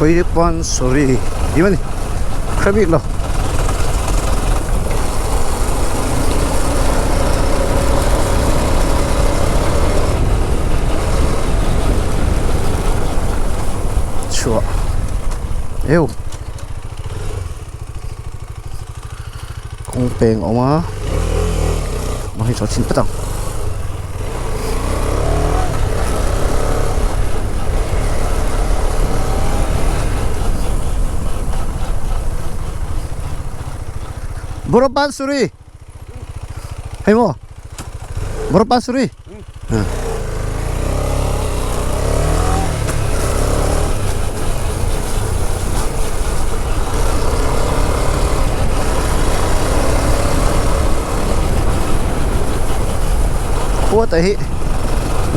Khawi pawn sorry tih a ni hre bik lo. Chhuah eu kawng peng a awm a mahni hi chuan chhin phat ang. Boropansuri hei maw Boropansuri Khua te hi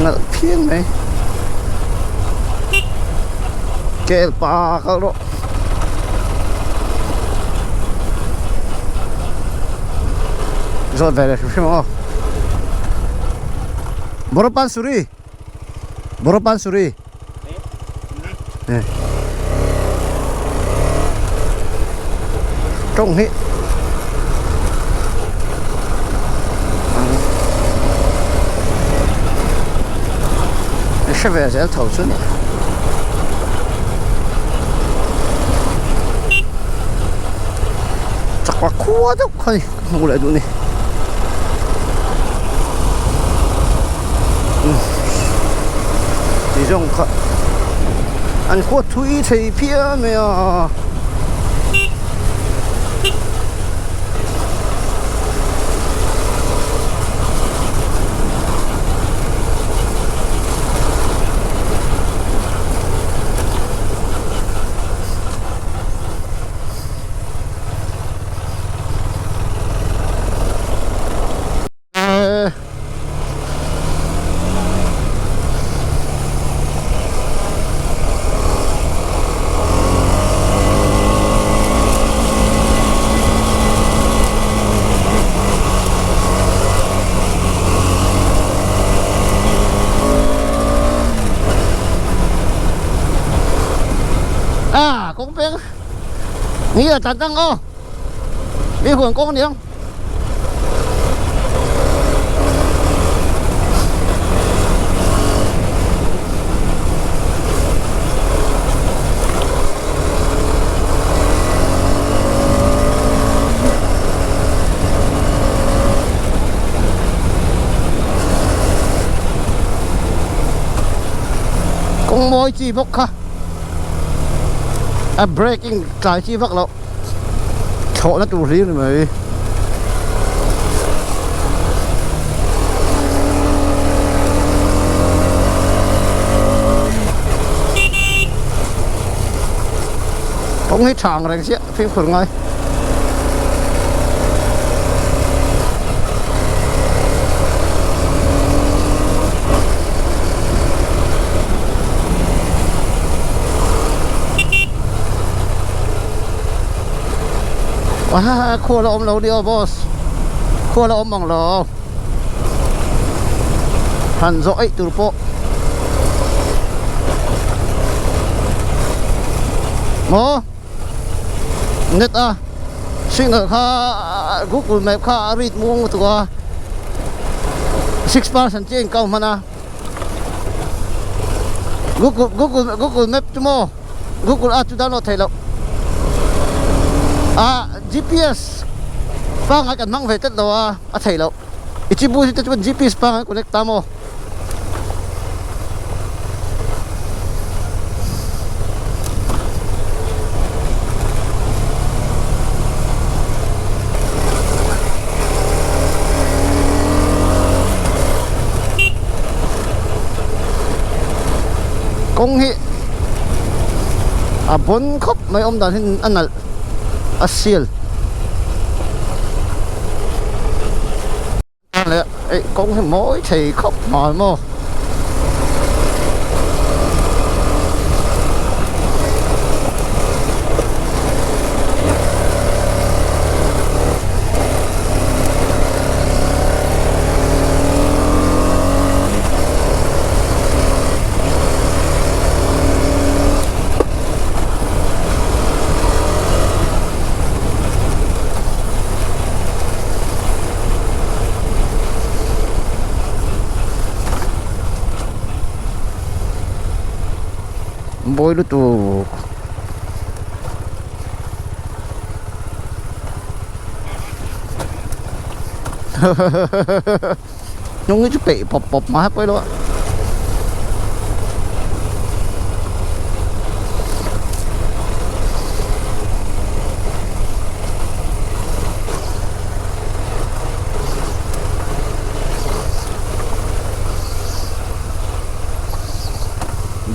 nalh phian mai kel pa kal rawh zawt ve leh hrim hrim ang aw Boropansuri Boropansuri Tawng hi hre ve zel tho chu ni. Chakma khua deuh kha ni ka hmuh leh duh ni. Ti zawng kha an khuat thui thei phian mai a. À, kawng peng ni là tàn tăng ô mi huan kawng niang Kawng mawi chi bawk kha a braking tlai chi vak loh. Thlawhna tur hlir ni mai. Kawng hi tha ang reng chiah fimkhur ngai. Wow, khua la awm lo ni aw boss khua la awm ang lo han zawh eih tur pawh maw net a signal kha google map kha a read muang lutuk a 6% chiah in kau hman a google google google map chu maw Google a chu download theih loh a GPS pangngai kan hmang ve tlat lo a a theih loh i chibu hi te chuan GPS pangngai connect ta maw. Kawng hi a bawn khawp mai awm dan hi a nalh a sial leh eh kawng hi mawi thei khawp mai maw. Mawi lutuk. Hnung hi chu peih pawp pawp mai pawh ilo a.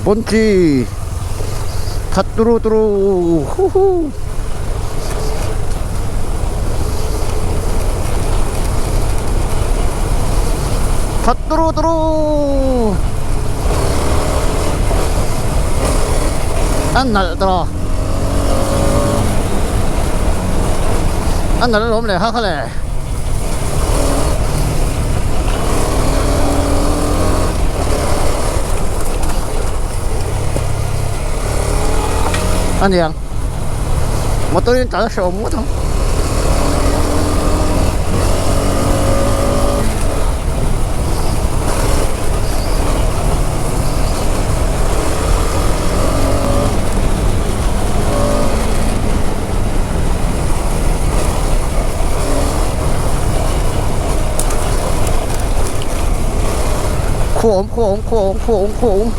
Bonchi that turu turu huhu that turu turu a nalh tawh a nalh alawm leh kha kha le. A niang motor in tlan a hrehawm ngawt ang. Khua awm khua awm khua awm khua awm khua awm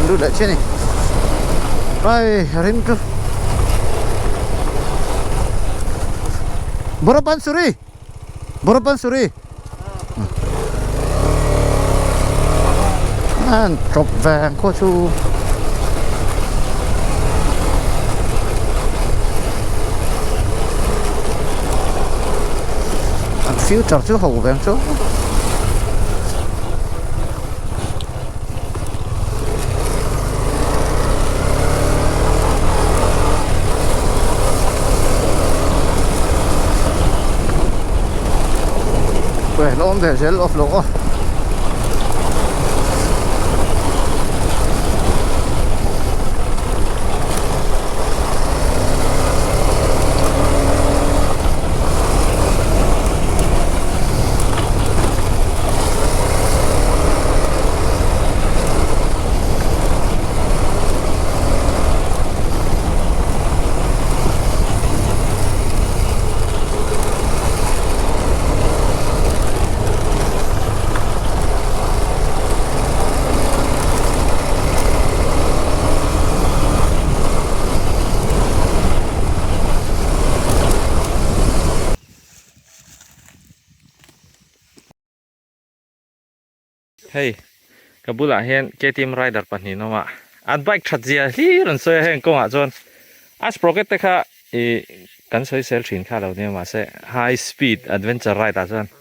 Lut leh chiah a ni ai rim chu Borobansuri Borobansuri an chawp veng khaw chu an future chu ho veng chu. Lo awm ve zel off lo aw. Hei Ka bulah hian KTM rider pahnih an awm a, an bike that zia hlir an sawi a heng kawngah chuan a sprocket te kha ih kan sawi sel thin kha lo nia mahse high speed adventure ride ah chuan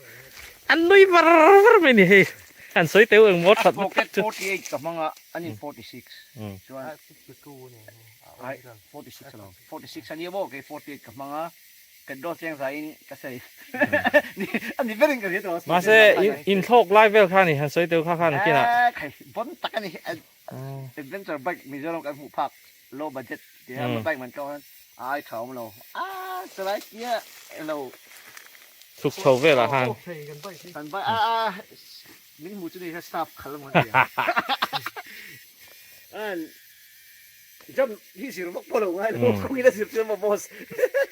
an nui var var mai ni hei an sawi teuh eng maw that na tak chu. A sprocket 48 ka hmang a, an in 46 chuan 46 alo 46 a nia maw kei 48 ka hmang a. Kan dawn chiang zaiin ka sawi a ni berin ka hria tawh. Mahse inthlawk lai vel kha ni han sawi teuh kha khan kinah. Eee khai bon tak a ni adventure bike Mizoram kan hmuh phak low budget tia bike man tlawh khan a ai tha awm lo a chulai tia elo chhuk chho velah khan kan bike a a min hmuh chu ni kha staff khal maw tia Jump hi zir vak pawh lo ngai lo, kawngin a zir chu maw boss.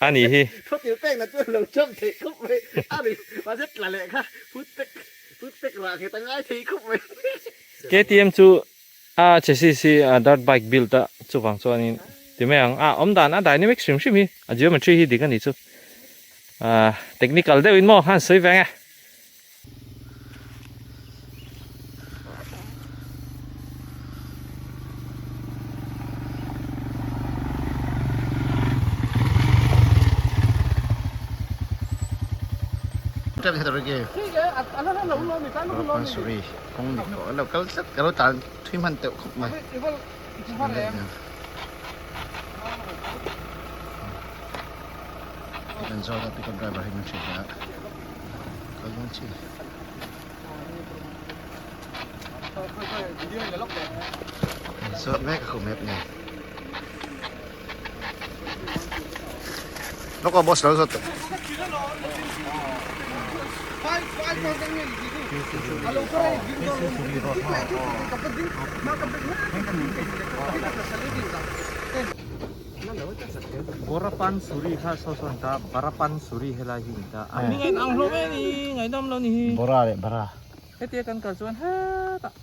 A nih hi. Thaw til pek na chuan lo jump theih khawp mai. A ri mahse tla leh kha foot pack foot pack rah nghet a ngai thei khawp mai. KTM chu a chassis hi a dirt bike build a chuvang chuanin ti mai ang a awm dan a dynamic hrim hrim hi a geometry hi dik a nih chu ah technical deuhin maw khan sawi veng e. Zawt mek a khu map nen Lawk aw boss lo zawt tawh. Borapan Suri kha saw saw an ta Barapan Suri helai hi an ta a hming a inang hlawm em ni ngaihnawm lo ni hi. Bora leh Bara. Hetia kan kal chuan hetah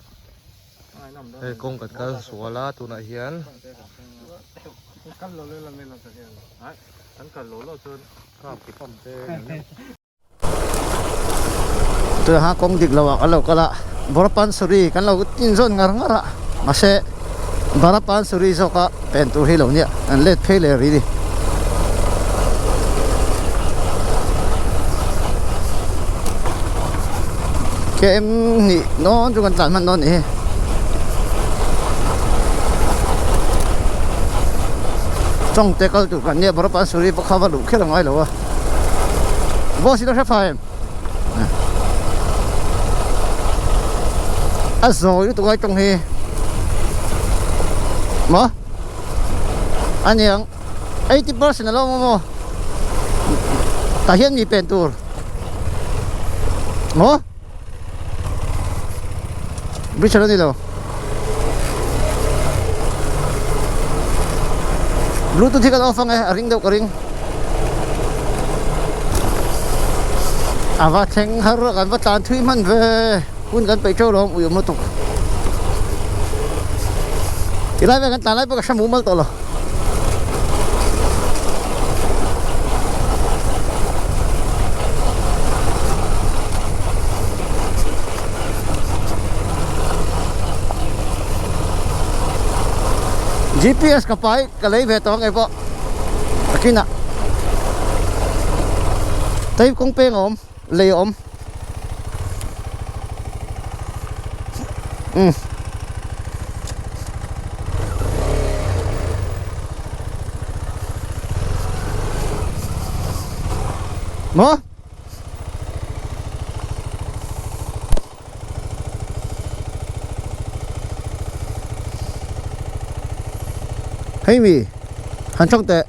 ngaihnawm dawn. Hei kawng kan kal sual a tunah hian. Kan kal lo lo chuan kap ki pump te. Tunah kawng dik loh ah kan lo kal a Borapansuri kan lo tin zawn ngar ngar a mahse Barapansuri zawk a pen tur hi lo nia an let phei leh rih a ni. Km hnih dawn chu kan tlan hman dawn a nih hi. Tawngte kal tur kan nia Borapansuri pawh kha va luh kher a ngai lo a. Boss i lo hre fai em? A zawi lutuk ai tawng hi. Maw? A niang 80% a lo awm maw? Tah hian mi pen tur. Maw? Bridge a lo ni lo. Bluetooth hi kan off ang e, a ring deuh ka ring. A va thleng har a kan va tlan thui hman ve hun kan peih teuh lo ang ui awm lutuk. Tilai vel kan tlan lai pawh ka hre mumal tawh lo. GPS ka pai ka lei ve tawh ang keipawh a kinah tei kawng peng a awm lei a awm umm. Maw? Hei mi han chawk teh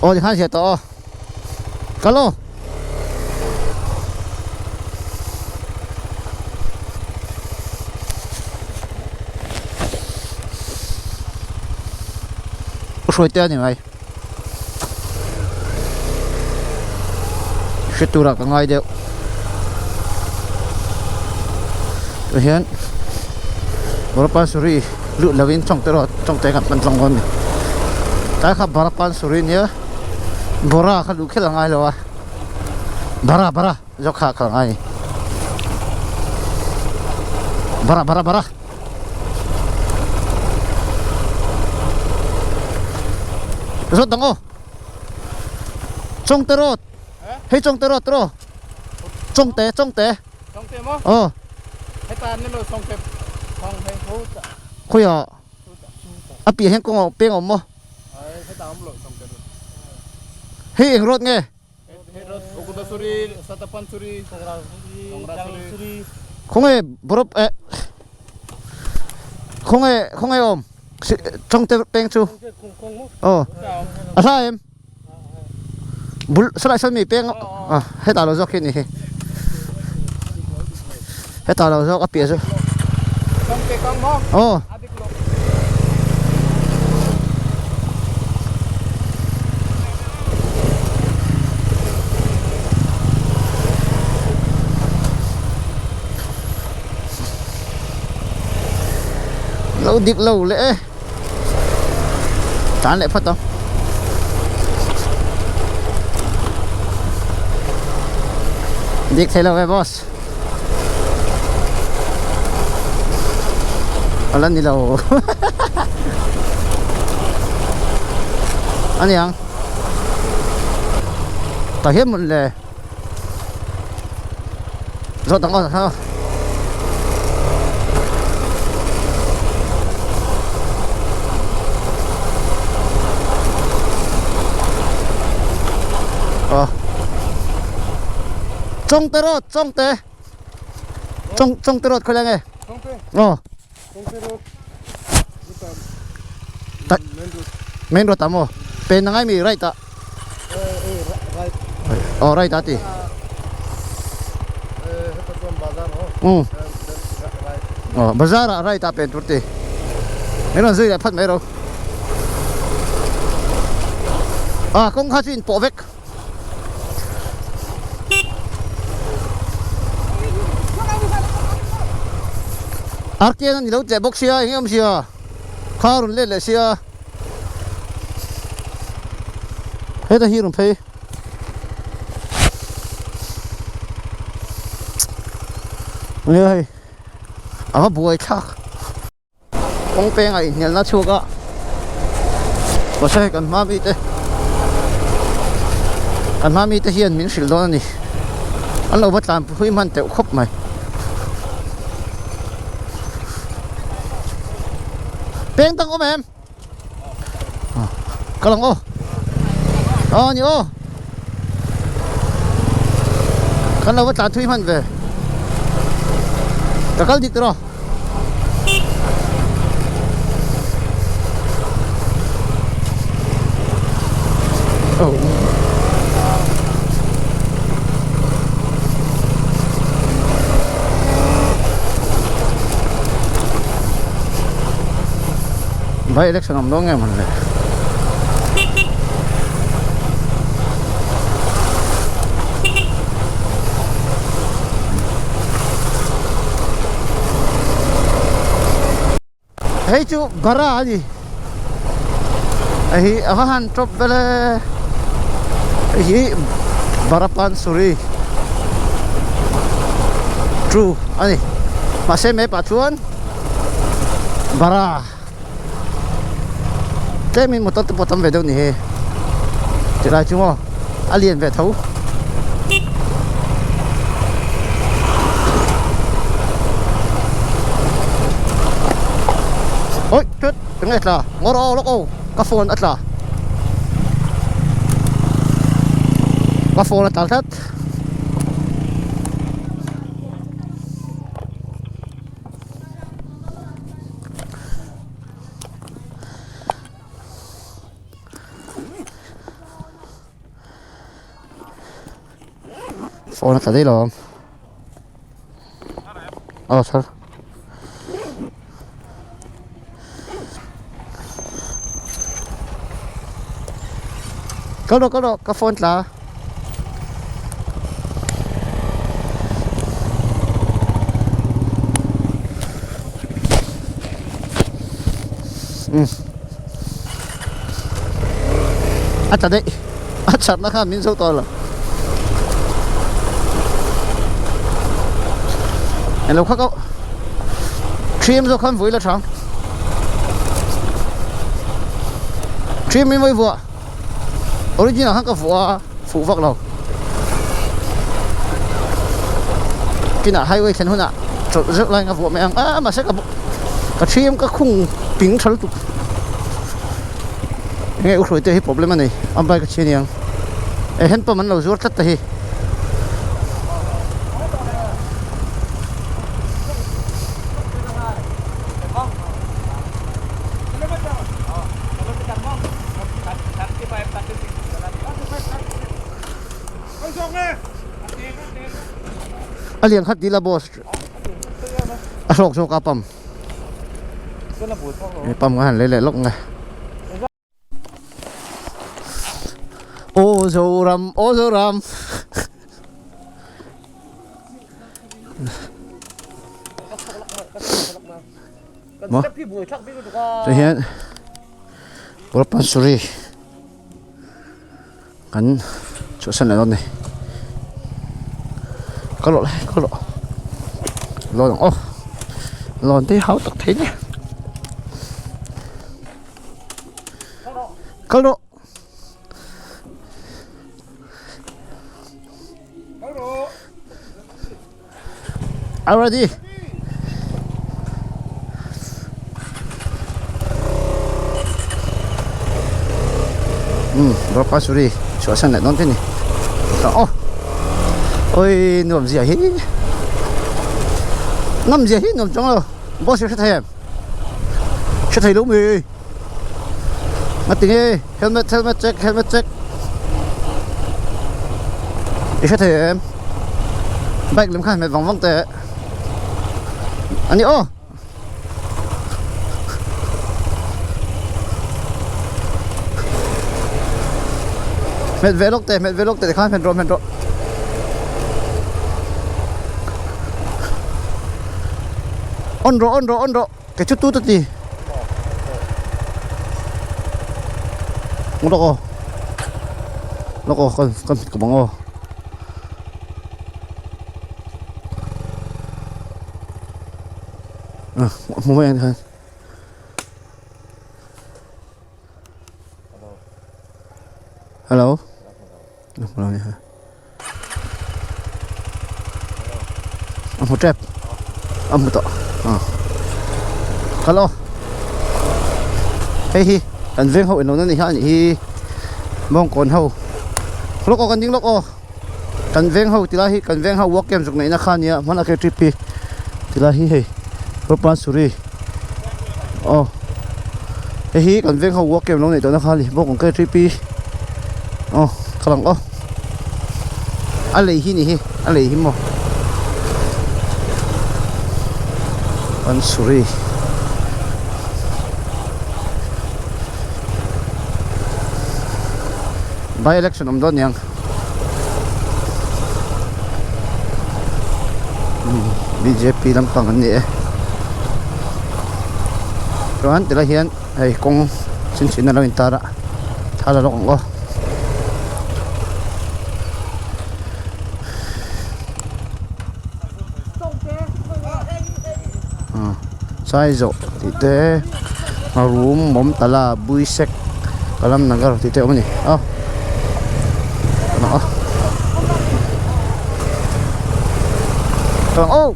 aw tikhan hriat tawh aw kal aw. Hruai te a ni mai. Hre turah ka ngai deuh tah hian Barapansuri lut lovin tawngte erawh tawngte kan pan tlang dawn a ni tlai kha Barapansuri nia Bora kha luh khelh a ngai lo a Bara Bara zawk kha kal a ngai a ni. Bara bara bara. Zawt dang aw. Chawngte road. Hei Chawngte road tiraw. Chawngte Chawngte. Chawngte maw? Aw. Heta ni lo Chawngte kawng hei ho ta. Khawiah a piah hian kawng peng a awm maw? Heta awm lo Chawngte road. Hei eng road nge? Khawnge borop eh khawnge khawnge awm chawngte peng chu aw a hla em bul salai sawn mi peng a hetah lo zawk hi a ni hi hetah lo zawk a piah chu aw. Lo dik lo leh e tan leh phawt ang dik thei lo ve boss ala ni lo aniang tah hian mawn le zawh dang aw ha aw chawngte rawt chawngte chawng chawngte rawt khawi lai nge aw main road ah maw pen a ngai mi right ah aw right ah ti um aw bazar ah right ah pen tur ti min rawn zui leh phat mai ro ah kawng kha chu in pawh vek. Artian a ni lo tleh bawk sia eng em sia kha a rawn let leh sia heta hi a rawn phei nia hei a va buai thlak. Kawng pengah inhnialna chhuak a, mahse hei kan hma mite kan hma mite hian min hrilh dawn a ni, an lo va tlan phui hman teuh khawp mai. Peng dang awm em? Ka lang aw. Aw ni aw. Kan lo va tlan thui hman ve. Ka kal dik tawh. Oh. By election awm dawn nge mawn le. Hei chu bara a ni a hi a va han tawp vel e hei hi bara pansuri chu a ni mahse map ah chuan bara tlemin motor te pawh a tam ve deuh a ni hi tilai chu maw a lian ve tho. Oi chut enge tla ngawr aw lawk aw ka phone a tla ka phone a tla tlat. Phone a tla daih lo ang aw sir kal rawh kal rawh ka phone tla. A tla daih a chhatna khan min zo tawh lo englo kha ka. Trim zawk khan vui la tha. Trim in vawi vuah. Original khan ka vuah a, fuh vak lo. Kinah highway thlen hunah chawlh zeuh laiin ka vuah mai ang a, mahse ka ka trim ka khung ping tha lutuk. Enge u hruaite hi problem a nei, a bike a chhi aniang. E hand pump an lo zuar tlat ta hi. A lian khat dil a boss a hrawk zawk a pump pump ka han lei leh lawk nge. Aw Zoram aw Zoram Maw Tah hian Purpansuri kan chhuahsan leh dawn a ni ka lawh lai ka lawh lawn ang aw lawn te hi hau tak thei nia kal rawh I'm ready. Brokasuri chhuahsan leh dawn te ni. Oh. Oi nuam zia hi. Ngam zia hi nuam chuang lo. Boss hi hre thei em? Hre thei lo mi. Ngati nge helmet helmet check helmet check. I hre thei em? Bike lem kha hmet vang vang teh. Ani aw. Hmet ve lawk teh hmet ve lawk teh tikhan hmet rawh hmet rawh. On rawh on rawh on rawh. Kei chu tut a ti. Lawk aw. Lawk aw kan kan hmet ka bang aw. Ah hmu mai ang khan. Hello. Hello ni ha. A hmu tep a hmu tawh ah kal aw hei hi kan veng ho inawmna ni hian a nih hi bawngkawn ho lawk aw kan ding lawk aw kan veng ho ti lai hi kan veng ho work camp zuk neihna kha a nia hman a ke trip hi ti lai hi hei Rupasuri aw hei hi kan veng ho work camp lo neih tawhna kha a ni bawngkawn ke trip hi aw ka lang aw. A lei hi ni hi a lei hi maw Bansuri by election awm dawn niang bjp lampang an ni e chuan tilai hian hei kawng chin chin a lo intar a thla la lawk ang aw. Sai zawh tih te rum mawm tala bui sek kalam nagar tih te a awm a ni a aw.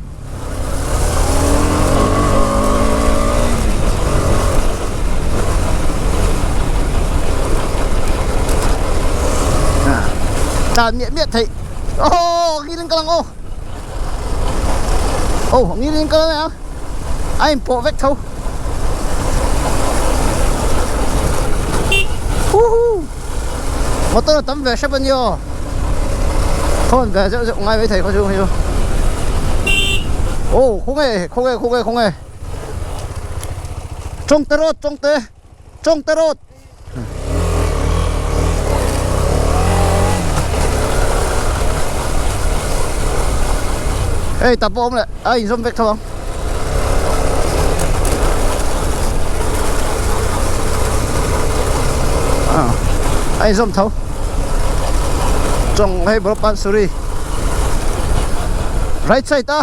Tlan miah miah theih aw ngilin ka lang aw aw ngilin ka lang a a inpawh vek tho huhu motor a tam ve hrep a ni aw khawn ve zeuh zeuh ngai mai thei khaw chu hei chu aw khawnge khawnge khawnge khawnge tawngte rawt tawngte tawngte rawt hei tah pawh a awm leh a inzawm vek tho ang. A inzawm tho chawng hei Boropansuri right side a.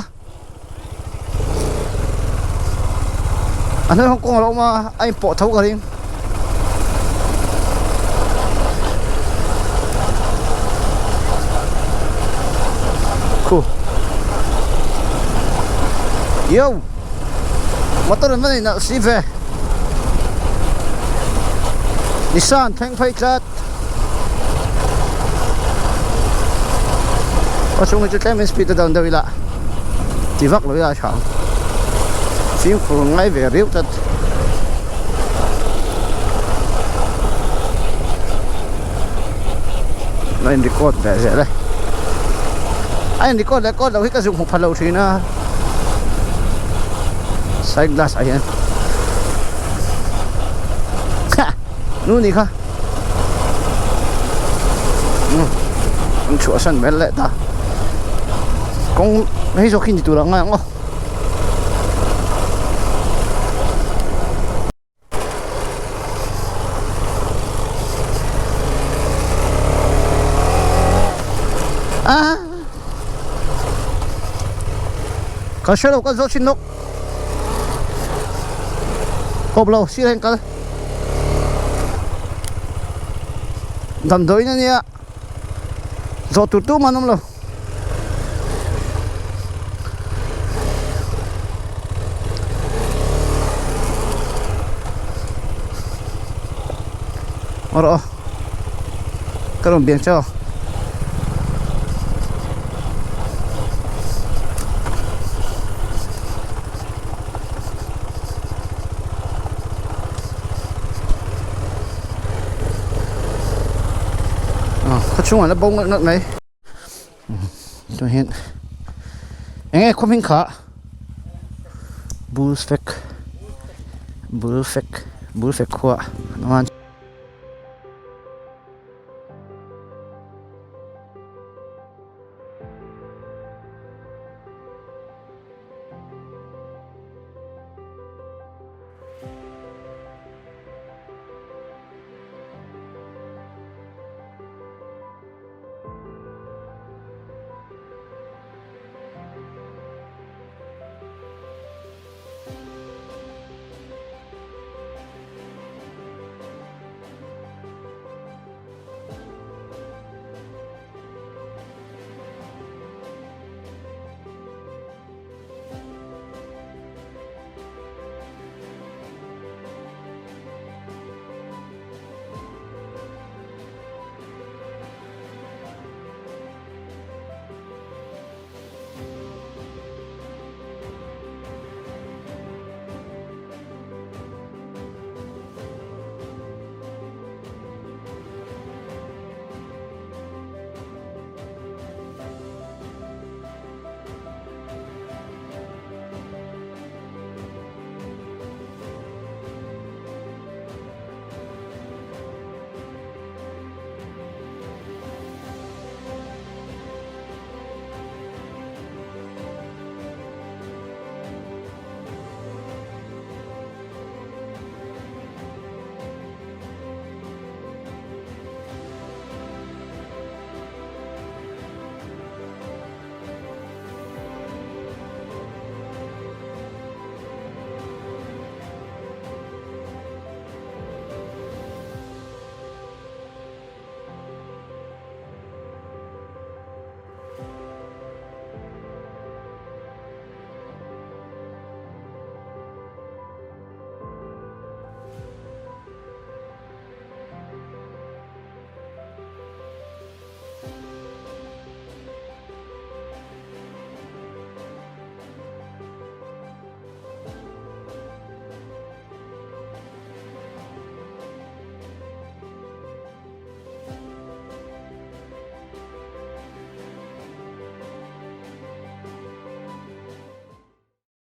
A hnuai hawng kawng a lo awm a a inpawh tho ka ring. Khu. Yo. Motor an va nei nalh si ve. Nissan thleng phei tlat. A chhung hi chu tlem in speed a down deuh ila ti vak lo ila a tha ang fimkhur ngai ve riau tlat. A in record ve zel e a in record leh record loh hi ka zuk hmu pha lo thin a side glass ah hian Nu ni kha an chhuah san mel leh ta kawng hei zawk hi ni tur ang ngai ang aw a ka hre lo ka zawh thin lawk Kawp lo sir hian kal damdawiin ania zawh tur tumah an awm lo. Aw rawh aw ka rawn biang che aw. Khaw chhungah la bo ngat ngat mai chuan hian eng nge khaw hming kha bull fek bull fek bull fek khua.